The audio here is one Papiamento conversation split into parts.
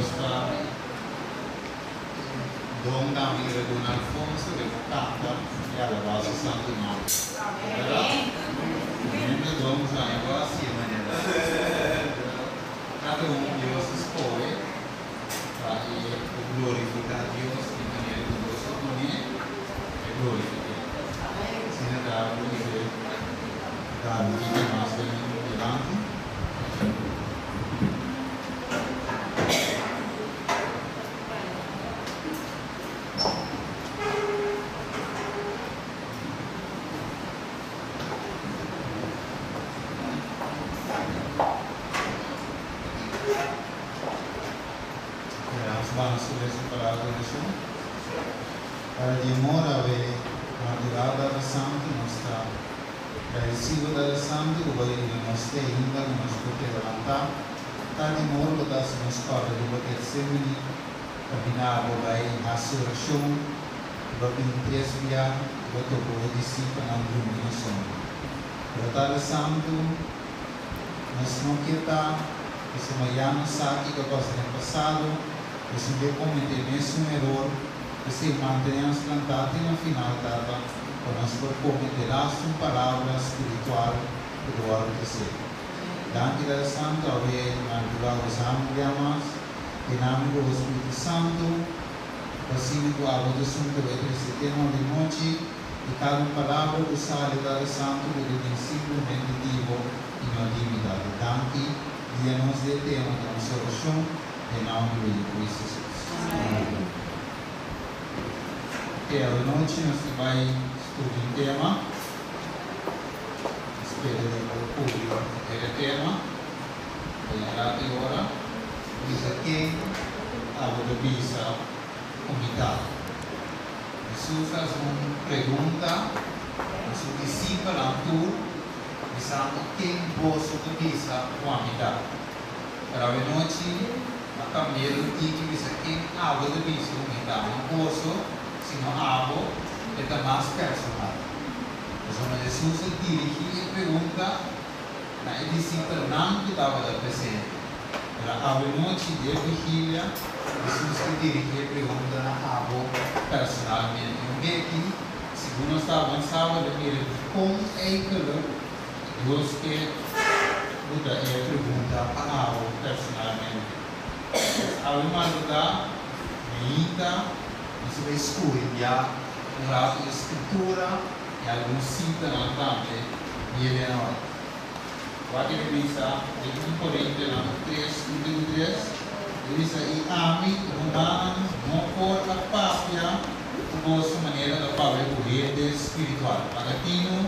Dios pa don tambe i duna Alfonso ku e por kanta i alabá su santu nòmber. Bèrdat? Hende don sa e por hasi e manera. Pero kada un Dios a skohe pa e por glorifiká Dios di manera ku Dios a dun'é pa e glorifik'é. Asina ta bo mester da un tiki mas den dilanti. Para di amor awe madrugada di santu nos ta gradecido Tata Santu cu bo a yuda nos te ainda cu nos por keda lanta. Ta di amor bo ta haci nos corda riba Getsemani caminda bo bay haci oracion y bo a bini tres bia y bo a topa bo discipelnan drumi na soño. Pero Tata Santu nos no kier ta pasobra ya nos sa kico a pasa den pasado, nos no kier comete mesun eror. P'esei mantené nos plantá te na final, Tata, pa nos por come delaste un palabra spiritual ku ta wòrdu tresé. Danki, Tata Santu, awe madrugá gozá un bia mas yena mi ku bo Spiritu Santu, pa asina ku abo ta esun ku bai trese tema di nochi, i kada un palabra ku sali, Tata Santu, ku ta bin simplemente di bo i no di mi, Tata. Danki, guia nos di e tema ta nos orashon. Den nomber di Cristo Jesus. Amen. Ok, awanochi nos ta bai studia un tema. Spera di por cubri henter e tema den un rato y ora. Bisa ken abo ta bisa cu mi ta? Jesus a haci un pregunta na su discipelnan tur, bisando, Ken boso ta bisa cu ami ta? Pero awenochi a cambia e tiki bisa ken abo ta bisa cu mi ta, no boso, sino abo, e ta mas personal. Pasobra Jesus a dirigi e pregunta na e disipelnan cu tabata presente. Pero awenochi di e vigilia, Jesus ta dirigi e pregunta na abo personalmente. Un beki, segun nos ta avansa, bo ta mira dicon eigenlijk Dios ke buta e pregunta pa abo personalmente. Pues awe madrugá, meinta, nos a bai scurindia un rato e Scritura y algun citanan tambe di Elena White. Wak e bisa den un Corintionan tres, 1 te ku 3, e bisa, I ami, rumannan, no por a papia cu boso manera ta papia cu hende spiritual. Paga tinu.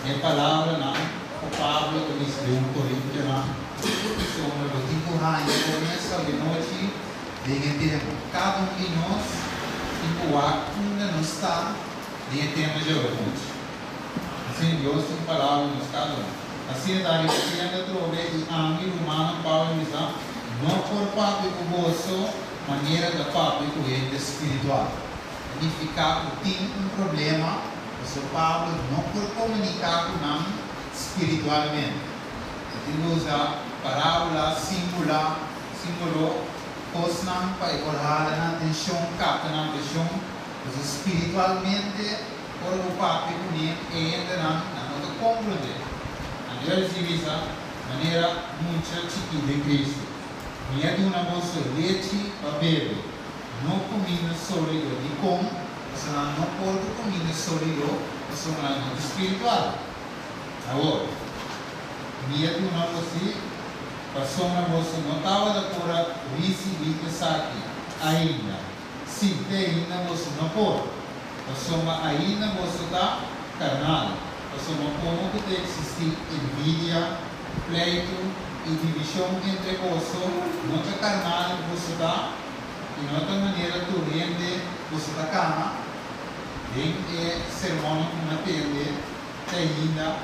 E palabranan ku Pablo ta bisa den un Korintionan pasobra bo tin ku haña bo mes awenochi den e tema. Kada un di nos tin ku wak unda nos ta den e tema dje awenochi. Asina Dios tin palabra nos kada un. Asina ta ripitiendo atrobe i ami, rumannan, Pablo a bisa, no por papia ku boso manera ta papia ku hende spiritual. Ta nifiká ku tin un problema. Pasobra Pablo no por komuniká ku nan spiritualmente. E tin ku usa parábola, símbula, símbolo, kosnan pa e por hala nan atenshon, kapta nan atenshon. Pasobra spiritualmente, ora bo papia kuné, e hendenan nan no ta komprondé. Anto e a disi bisa, Manera mucha chikí den Kristu, mi a duna boso lechi pa bebe, no kuminda sólido. Dikon? Pasobra nan no por ku kuminda sólido, pasobra nan no ta spiritual. Awor, mi a duna boso pasobra boso no tabata por a risibí esaki ainda. Sí, te ainda boso no por, pasobra ainda boso ta karnal. Pasobra komo ku ta eksistí envidia, pleitu i divishon entre boso, no ta karnal boso ta? I no ta manera tur hende boso ta cana den e sermonnan cu nan tende te ainda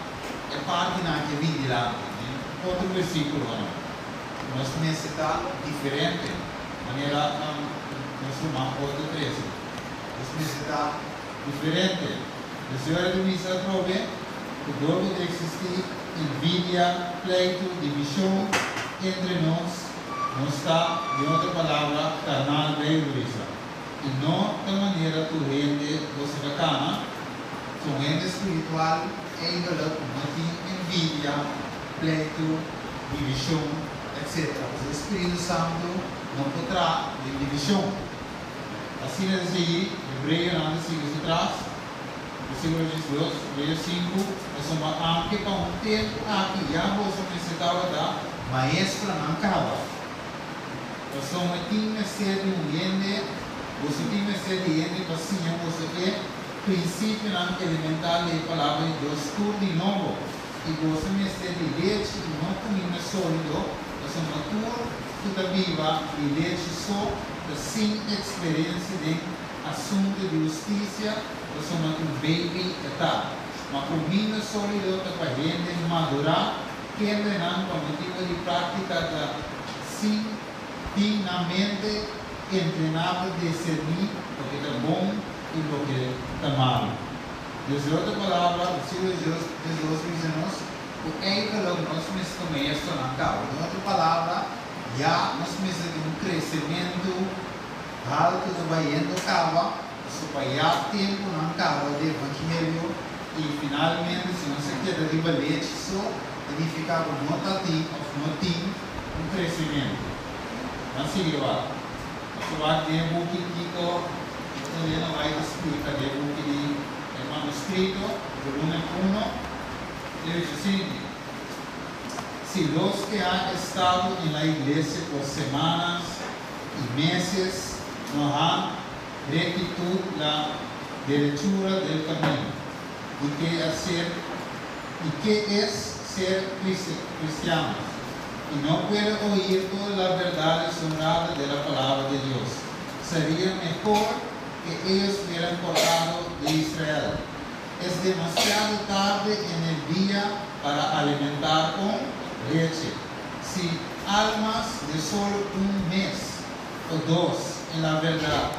e partinan aki a bin dilanti den otro versiculonan. Nos mester ta diferente, manera nos ruman Otto trece. Nos mester ta diferente. Nos ora di bisa atrobe cu dor cu ta existi envidia, pleitu, division entre nos. Nos ta, den otro palabra, karnal, Beibel ta bisa. I no ta manera tur hende boso ta kana. So un hende spiritual eigenlijk no tin envidia, pleitu, divishon, etc. Pasobra e Spiritu Santu no por traha den divishon. Asina ta sigui, Hebreonan ta sigui su tras, versíkulo 12, Hebreo 5, Pasobra aunke pa un tempu aki ya boso mester tabata maestronan kaba, pasobra tin mester di un hende, boso tin mester di hende pa siña boso e prinsipionan elemental di e Palabra di Dios tur di nobo, i boso mester di lechi i no kuminda sólido, pasobra tur ku ta biba di lechi so ta sin eksperensia den asuntu di hustisia, pasobra un beibi e ta. Ma kuminda sólido ta pa hende madurá, kendenan pa motibu di práktika ta sin tin nan mente entrená pa diserní loke ta bon i loke ta malu. Dus den otro palabra, versíkulo 12 bisa nos ku eigenlijk nos mester tuma estonan kaba. Den otro palabra, ya nos mester tin un kresementu haltu ta bayendo kaba, pasobra pa ya tempunan kaba di evangelio i finalmente si nos a keda riba lechi so, ta nifiká ku no ta tin òf no tin un kresementu. Ban sigui wak. Nos ta wak den e buki kiko Elena White ta splika den e buki di e manuskrito, volumen uno, e dice asina, Si los que han estado en la iglesia por semanas y meses no han rectitud la derechura del camino y qué hacer y qué es ser cristianos y no puede oír todas las verdades honradas de la palabra de Dios, sería mejor que ellos hubieran cortado de Israel. Es demasiado tarde en el día para alimentar con leche. Si almas de solo un mes o dos en la verdad,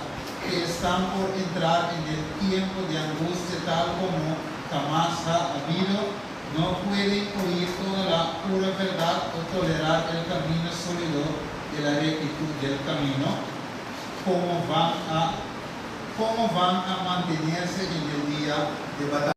que están por entrar en el tiempo de angustia tal como jamás ha habido, no pueden oír toda la pura verdad o tolerar el camino sólido de la rectitud del camino, ¿cómo van a, cómo van a mantenerse en el día de batalla?